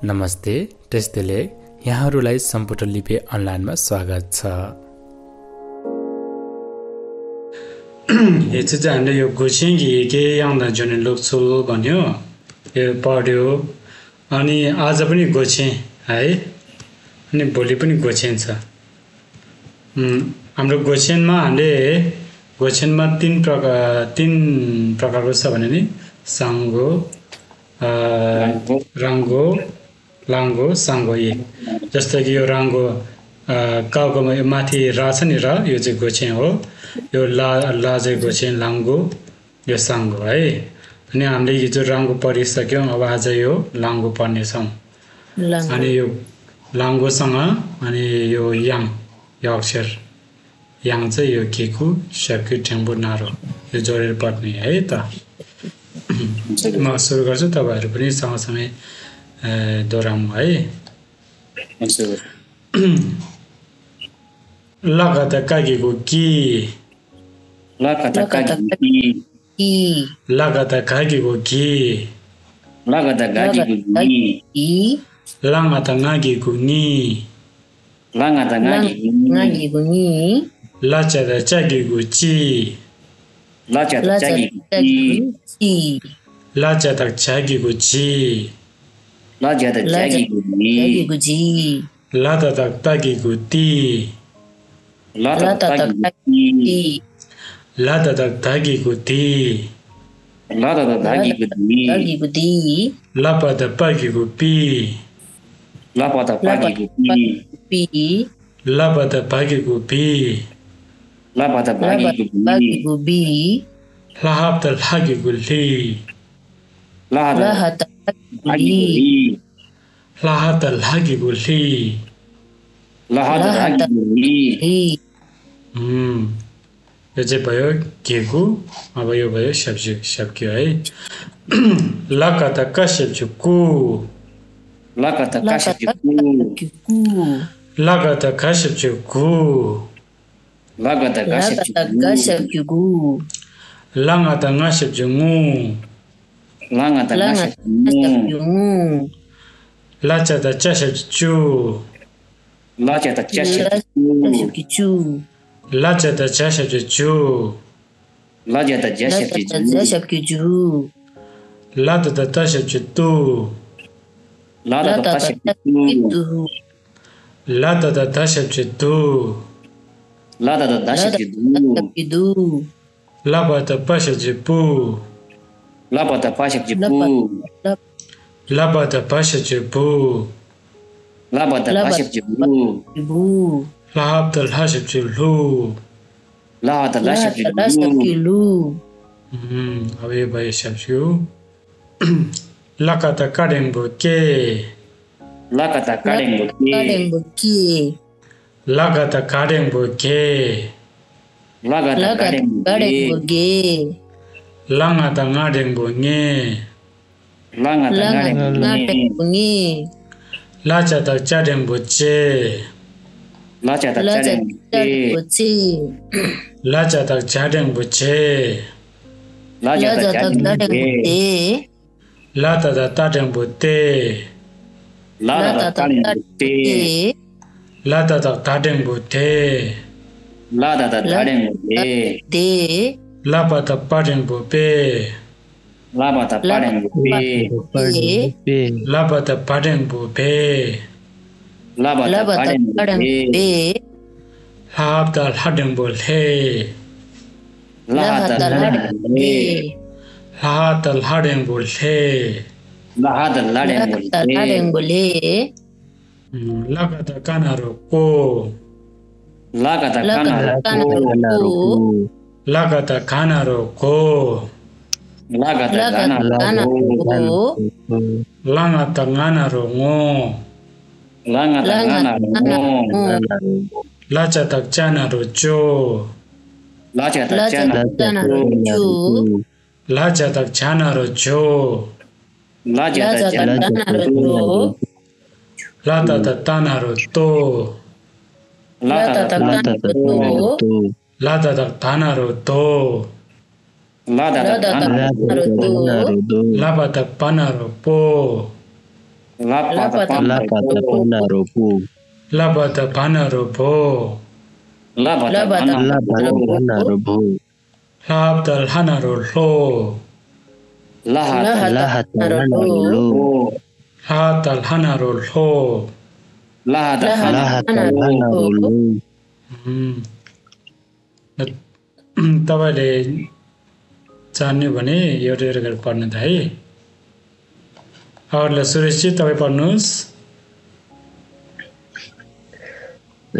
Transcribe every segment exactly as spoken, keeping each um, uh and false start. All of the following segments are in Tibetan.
नमस्ते, टेस्देले, यहाँहरूलाई सम्पूर्ण लिपे अनलाइनमा स्वागत छ। ए चाहिँ चाहिँ हामीले यो गोछेन कि के याङ दा जुन लोक छु भन्यो, यो पढ्यो। अनि आज पनि गोछेन है, अनि भोलि पनि गोछेन छ। उम्, हाम्रो गोछेनमा हामीले, गोछेनमा तीन प्रकार, तीन प्रकारको छ भने नि, साङ्गो, अ, राङ्गो। राङ्गो, लाङ्गो, साङ्गो, यी। जस्तो कि यो राङ्गो, अ, काउकोमा यो माथि रा छ नि, रा, यो चाहिँ गोछेन हो। यो ला, ला चाहिँ गोछेन, लाङ्गो, यो साङ्गो है। अनि हामीले यो चाहिँ राङ्गो पढिसक्यौँ, अब आज यो लाङ्गो पढ्नेछौँ। लाङ्गो। अनि यो लाङ्गोसँग अनि यो याङ, यो अक्षर, याङ चाहिँ यो गेकु, स्याक्यु, ढ्याङ्बो, नारो, यो जोडेर पढ्ने है त। म सुरु गर्छु, तपाईँहरू पनि सँगसँगै, ए, दोहोऱ्याउनु है। हुन्छ। ल ग द क गेकु गी। ल ग द क गेकु गी। गी। ल ग द ग गेकु गी। ल ग द ग गेकु गी। ल ग द ग गेकु गी। ल ग द ङ गेकु ङी। ल ग द ङ ल ग द ङ गेकु ङी। गेकु ङी। ल च द च गेकु ची। ल च द ल च च च गेकु गेकु ची। ची। ल च द झ गेकु झी। ल च द ल झ च गेकु झ झी। गेकु झी। ल द द त गेकु ती। ल द ल द द त त गेकु ती। ती। ल द द त त गेकु ती। ल द द त ल द गेकु द दी। त गेकु दी। ल प द प गेकु पी। ल प द प ल प गेकु प पी। पी। ल प द प गेकु बी। ल प द प ल प गेकु द प बी। गेकु बी। ल ह प द ल्ह गेकु ल्ही। ल ह द ल ह द ल ह गेकु ली। ली। ल ह द ल्ह गेकु ल्ही। ल ह द ल ह ल्ह द गेकु ल्ही। ल्ही। उम्, यो चाहिँ भयो गेकु, अब यो भयो स्याप्ज्यू, स्याप्क्यू है। ल क द क स्याप्ज्यू कु। ल क द ल क क स्याप्ज्यू द कु। क स्याप्ज्यू कु। ल क द घ स्याप्ज्यू घु। ल क द ल घ क स्याप्ज्यू द घ घु। स्याप्ज्यू घु। ल ङ द ङ स्याप्ज्यू ङु। ल ङ द ल ङ ङ स्याप्ज्यू ङ द ङ ङु। स्याप्ज्यू ङु। ल च द च स्याप्ज्यू चु। ल च द च ल स्याप्ज्यू चु। ल च द च स्याप्ज्यू चु। ल च द ज ल च स्याप्ज्यू द जु। ज स्याप्ज्यू जु। ल द द त स्याप्ज्यू तु। ल द ल द द त द स्याप्ज्यू त तु। तु। ल द द ध स्याप्ज्यू धु। ल द द ध ल द स्याप्ज्यू द धु। स्याप्ज्यू धु। ल ब द ब स्याप्ज्यू बु। ल ब द ब स्याप्ज्यू ल ब बु। ल ल ब द ब स्याप्ज्यू बु। ल ब द ल ब ब द स्याप्ज्यू ब बु। बु। ल ह ब द ल्ह स्याप्ज्यू ल्हु। ल ह द ल ल ह स्याप्ज्यू द ल ल्हु। स्याप्ज्यू ल्हु। उम्, अब यो भयो स्याप्ज्यू। ल क द क ढेङ बो के। ल क द क ल ढेङ बो क द क के। ढेङ बो के। ल क द घ ढेङ बो घे। ल क द ल घ क द ढेङ बो घ ढेङ घे। बो घे। ल ङ द ङ ढेङ बो ङे। ल ङ द ल ङ ङ ढेङ बो ङ ढेङ ङे। बो ङे। ल च द च ढेङ बो चे। ल च द ल च च ढेङ बो च चे। ढेङ बो चे। ल च द झ ढेङ बो झे। ल च द ल च द झ ढेङ बो झ ढेङ बो झे। झे। ल ད་ད་ད་འགྲེང་བུ་ཏེ། ལ་ད་ད་ད་འགྲེང་བུ་ཏེ། ལ་ད་ད་ད་འགྲེང་བུ་ཏེ། ལ་ད་ད་ད་འགྲེང་བུ་ཏེ། ཏེ། ལ་པ་ད་པ་འགྲེང་བུ་པེ། ལ་པ་ད་པ་འགྲེང་བུ་པེ། ལ་པ་ད་པ་འགྲེང་བུ་པེ། ལ་པ་ད་པ་འགྲེང་བུ་པེ། ལ་པ་ད་པ་འགྲེང་བུ་པེ། ལ་ཧ་ད་ལྷ་འགྲེང་བུ་ལྷེ། ལ་ཧ་ད་ལྷ་འགྲེང་བུ་ལྷེ། ལ་ཧ་ད་ལྷ་འགྲེང་བུ་ལྷེ། ལ་ཧ་ད་ལྷ་འགྲེང་བུ་ལྷེ། ལ་ཧ་ད་ལྷ་འགྲེང་བུ་ལྷེ། ལ་ག་ད་ག་ན་རོ་ཀོ། ལ་ག་ད་ག་ན་རོ་ཀོ། ལ་ག་ད་ག་ན་རོ་ཀོ། ལ་ག་ད་ག་ན་རོ་ཀོ། ལ་ང་ད་ང་ན་རོ་ངོ། ལ་ང་ད་ང་ན་རོ་ངོ། ལ་ཅ་ད་ཅ་ན་རོ་ཅོ། ལ་ཅ་ད་ཅ་ན་རོ་ཅོ། ལ་ཅ་ད་ཅ་ན་རོ་ཅོ། ལ་ཅ་ད་ཅ་ན་རོ་ཅོ། ལ་ད་ད་ད་ན་རོ་ཏོ། ལ་ད་ད་ད་ན་རོ་ཏོ། ལ་ད་ད་ད་ན་རོ་དོ། ལ་ད་ད་ད་ན་རོ་དོ། ལ་པ་ད་པ་ན་རོ་པོ། ལ་པ་ད་པ་ན་ལ་པ་ད་པ་ན་རོ་པོ། ལ་པ་ད་པ་ན་རོ་པོ། ལ་པ་ད་པ་ན་ལ་པ་ད་པ་ན་རོ་པོ། ལ་ཧ་བཏགས་ལྷ་ན་རོ་ལྷོ། ལ་ཧ་ད་ལ་ཧ་ད་ལྷ་ན་རོ་ལྷོ། ལྷོ། ལ་ཧ་ད་ལྷ་ན་རོ་ལྷོ། ལ་ཧ་ད་ལྷ་ན་རོ་ལྷོ། ལ་ཧ་ད་ལྷ་ན་རོ་ལྷོ། ཨུམ། ལྟ་བ་ལས་རྩ་ནུས་པ་ནི་ཡོད་རེ་རེ་གར་པར་ནི་ད་ཧེ། ཨར་ལ་སུ་རེ་ཅི་ལྟ་བའི་པར་ནུས།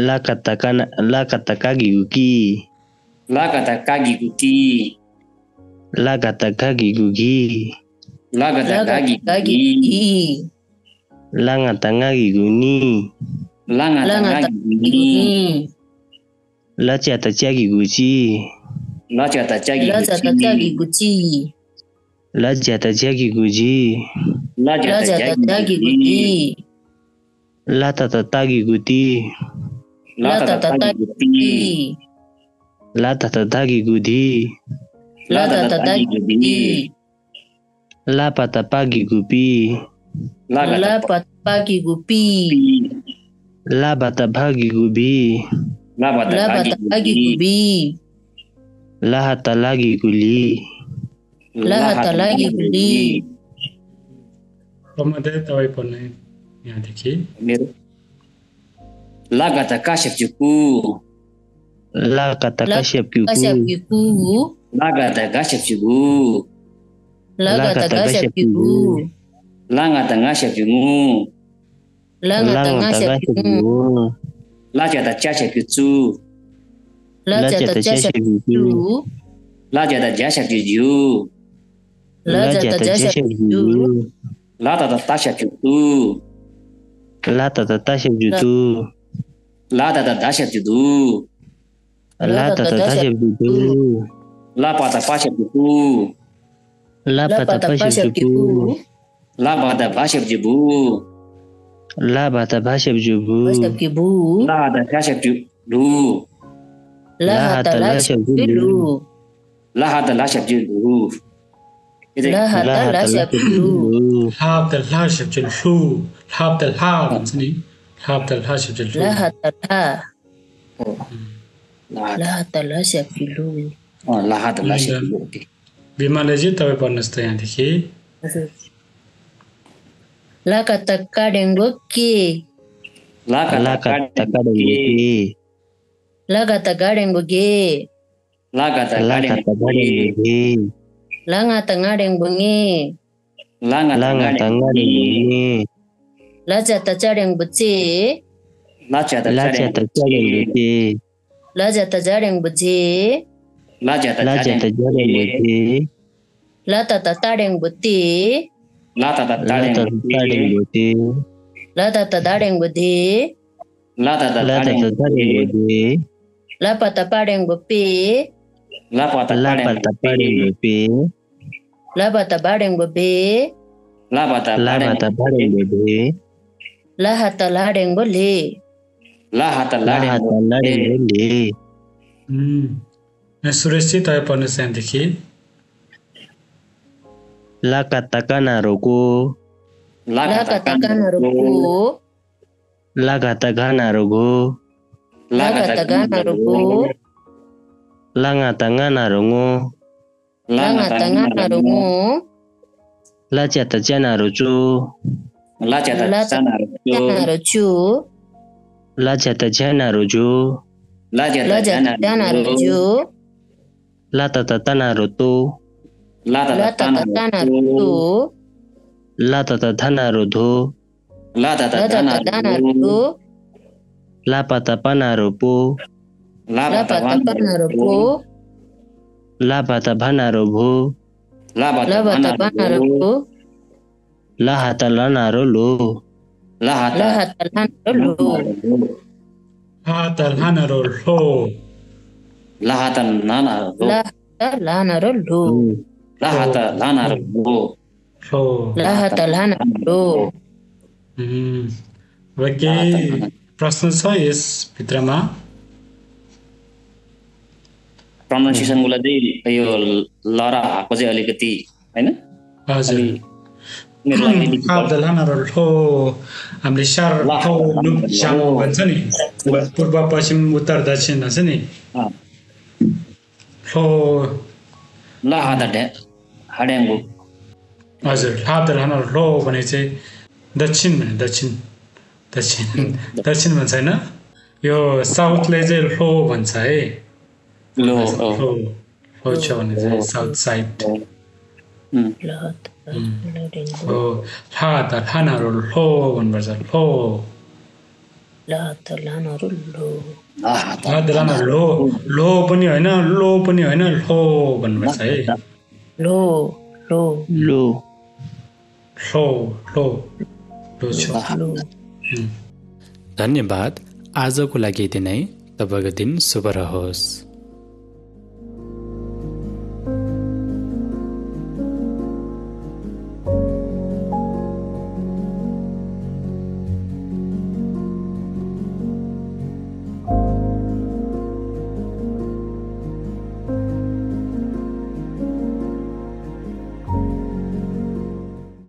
ལ་ཀ་ད་ཀ་ན་ལ་ཀ་ད་ཀ་གི་གུ་ཀི། ལ་ཀ་ད་ཀ་གི་གུ་ཀི། ལ་ཀ་ད་ཀ་གི་གུ་གི། ལ་ཀ་ད་ཀ་གི་གུ་གི། ལ་ང་ད་ང་གི་གུ་ནི། ལ་ང་ད་ང་གི་གུ་ནི། ལ་ཅ་ད་ཅ་གི་གུ་ཅི། ལ་ཅ་ད་ཅ་གི་གུ་ཅི། ལ་ཅ་ད་ཅ་གི་གུ་ཅི། ལ་ཅ་ད་ཅ་གི་གུ་ཅི། ལ་ཅ་ད་ཅ་གི་གུ་ཅི། ལ་ཏ་ད་ཏ་གི་གུ་ཏི། ལ་ཏ་ད་ཏ་གི་གུ་ཏི། ལ་ཏ་ད་ཏ་གི་གུ་ཏི། ལ་ཏ་ད་ཏ་གི་གུ་ཏི། ལ་པ་ད་པ་གི་གུ་པི། ལ་པ་ད་པ་གི་གུ་པི། ལ་བ་ད་བ་གི་གུ་བི། ལ་བ་ད་བ་གི་གུ་བི། ལ་ཧ་ད་ལ་གི་གུ་ལི། ལ་ཧ་ད་ལ་གི་གུ་ལི། སློབ་མ་དེ་ལྟ་བའི་སྐོར་ནས་ཡང་དེ་གི། ལ་ག་ད་ཀ་ཞབས་ཀྱུ་ཀུ། ལ་ག་ད་ཀ་ཞབས་ཀྱུ་ཀུ། ལ་ག་ད་ག་ཞབས་ཀྱུ་གུ། ལ་ག་ད་ག་ཞབས་ཀྱུ་གུ། ལ་ང་ད་ང་ཞབས་ཀྱུ་ངུ། ལ་ང་ད་ང་ཞབས་ཀྱུ་ངུ། ལ་ཅ་ད་ཅ་ཞབས་ཀྱུ་ཙུ། ལ་ཅ་ད་ཅ་ཞབས་ཀྱུ་ཙུ། ལ་ཅ་ད་ཇ་ཞབས་ཀྱུ་ཇུ། ལ་ཅ་ད་ཇ་ཞབས་ཀྱུ་ཇུ། ལ་ཏ་ད་ཏ་ཞབས་ཀྱུ་ཏུ། ལ་ཏ་ད་ཏ་ཞབས་ཀྱུ་ཏུ། ལ་ཏ་ད་ད་ཞབས་ཀྱུ་དུ། ལ་ཏ་ད་ད་ཞབས་ཀྱུ་དུ། ལ་པ་ད་པ་ཞབས་ཀྱུ་པུ། ལ་པ་ད་པ་ཞབས་ཀྱུ་པུ། ལ་བ་ད་བ་ཞབས་ཀྱུ་བུ། ལ་བ་ད་བ་ཞབས་ཀྱུ་བུ། ལ་ད་ཤ་ཞབས་ཀྱུ་ལུ། ལ་ཧ་ད་ལ་ཞབས་ཀྱུ་ལུ། ལ་ཧ་ད་ལ་ཞབས་ཀྱུ་ལུ། ལ་ཧ་ད་ལ་ཞབས་ཀྱུ་ལུ། ལ་ཧ་ད་ལ་ཞབས་ཀྱུ་ལུ། ལ་ཧ་ད་ལ་ལ་ཧ་ད་ལ་ཞབས་ཀྱུ་ལུ། ལ་ཧ་ད་ལ། ལ་ཧ་ད་ལ་ཞབས་ཀྱུ་ལུ། ལ་ཧ་ད་ལ་ཞབས་ཀྱུ་ལུ། བི་མ་ལས་ཀྱི་ལྟ་བའི་པར་ནས་ལྟ་ཡང་དེ་ཤེས། ལ་ག་ད་ཀ་འགྲེང་བུ་ཀི། ལ་ག་ད་ཀ་འགྲེང་བུ་ཀི། ལ་ག་ད་ག་འགྲེང་བུ་གེ། ལ་ག་ད་ག་འགྲེང་བུ་གེ། ལ་ང་ད་ང་འགྲེང་བུ་ངེ། ལ་ང་ད་ང་འགྲེང་བུ་ངེ། ལ་ཅ་ད་ཅ་འགྲེང་བུ་ཙེ། ལ་ཅ་ད་ཅ་འགྲེང་བུ་ཙེ། ལ་ཅ་ད་ཇ་འགྲེང་བུ་ཇེ། ལ་ཅ་ད་ཇ་འགྲེང་བུ་ཇེ། ལ་ཏ་ད་ཏ་འགྲེང་བུ་ཏེ། ལ་ཏ་ད་ཏ་འགྲེང་བུ་ཏེ། ལ་ཏ་ད་ད་འགྲེང་བུ་དེ། ལ་ཏ་ད་ད་འགྲེང་བུ་དེ། ལ་པ་ད་པ་འགྲེང་བུ་པེ། ལ་པ་ད་པ་འགྲེང་བུ་པེ། ལ་བ་ད་བ་འགྲེང་བུ་བེ། ལ་བ་ད་བ་འགྲེང་བུ་བེ། ལ་ཧ་ད་ལ་འགྲེང་བུ་ལེ། ལ་ཧ་ད་ལ་འགྲེང་བུ་ལེ། ཨུམ། ངས་སུ་རེ་སི་ད་ཡ་པ་ནི་སན་དེ་ཁི། ལ་ཀ་ད་ཀ་ན་རོ་ཀོ། ལ་ཀ་ད་ཀ་ན་རོ་ཀོ། ལ་ག་ད་ག་ན་རོ་གོ། ལ་ག་ད་ག་ན་རོ་གོ། ལ་ང་ད་ང་ན་རོ་ངོ། ལ་ང་ད་ང་ན་རོ་ངོ། ལ་ཅ་ད་ཅ་ན་རོ་ཅོ། ལ་ཅ་ད་ཅ་ན་རོ་ཅོ། ལ་ཅ་ད་ཅ་ན་རོ་ཅོ། ལ་ཅ་ད་ཅ་ན་རོ་ཅོ། ལ་ཏ་ད་ཏ་ན་རོ་ཏོ། ལ་ཏ་ད་ཏ་ན་རོ་ཏོ། ལ་ཏ་ད་ད་ན་རོ་དོ། ལ་ཏ་ད་ད་ན་རོ་དོ། ལ་པ་ད་པ་ན་རོ་པོ། ལ་པ་ད་པ་ན་རོ་པོ། ལ་བ་ད་བ་ན་རོ་བོ། ལ་བ་ད་བ་ན་རོ་བོ། ལ་ཧ་ད་ལ་ན་རོ་ལོ། ལ་ཧ་ད་ལ་ན་རོ་ལོ། ལ་ཧ་ད་ལ་ན་རོ་ལྷོ། ལ་ཧ་ད་ལ་ན་རོ་ལྷོ། ལ་ཧ་ད་ལ་ན་རོ་ལྷོ། ལ་ཧ་ད་ལ་ན་རོ་ལྷོ། ལ་ཧ་ད་ལ་ན་རོ། ཨུམ། Okay, प्रश्न छ यस भित्रमा। प्रोनाउन्सिएसन को लागि यो ल र ह को चाहिँ अलिकति, होइन? हजुर। अलि ལྷ་དང་ལྷ་ན་རོ་ལྷོ། ཨམ་ལི་ཤར་ལྷོ་ནུབ་བྱང་བན་ས་ནི། པུར་བ་པ་ཤིམ་ཨུ་ཏར་ད་ཆིན་ན་ས་ནི། ལྷོ། ལ་ཧ་ད་དེ་ཧ་རེང་གུ། ཨ་ཟེར་ལྷ་དང་ལྷ་ན་རོ་ལྷོ་བན་ནི་ཚེ། ད་ཆིན་མན་ད་ཆིན། ད་ཆིན། ད་ཆིན་བན་ས་ན། ཡོ་སའུ་ཐི་ལེ་ཚེ་ལྷོ་བན་ས་ཨེ། ལྷོ། ལྷོ། ལྷོ་ཕྱོགས་ནས་ཟེར་South side། ལྷ་དང་ལྷ་རིང་པོ། ལྷོ། ལྷ་དང་ལྷ་ན་རོ་ལྷོ་བན་པར་ཟེར་ལྷོ། ལྷ་དང་ལྷ་ན་རོ་ལྷོ། ལྷ་དང་ལྷ་ན་ལྷོ། ལྷོ་པོ་ནི་ཡོད་ན་ལྷོ་པོ་ནི་ཡོད་ན་ལྷོ་བན་པར་ཟེར། ལྷོ། ལྷོ། ལྷོ། ལྷོ། ལྷོ། ལྷོ་ཕྱོགས། ལྷོ། धन्यवाद। आजको लागि यति नै। तपाईँको दिन शुभ रहोस्।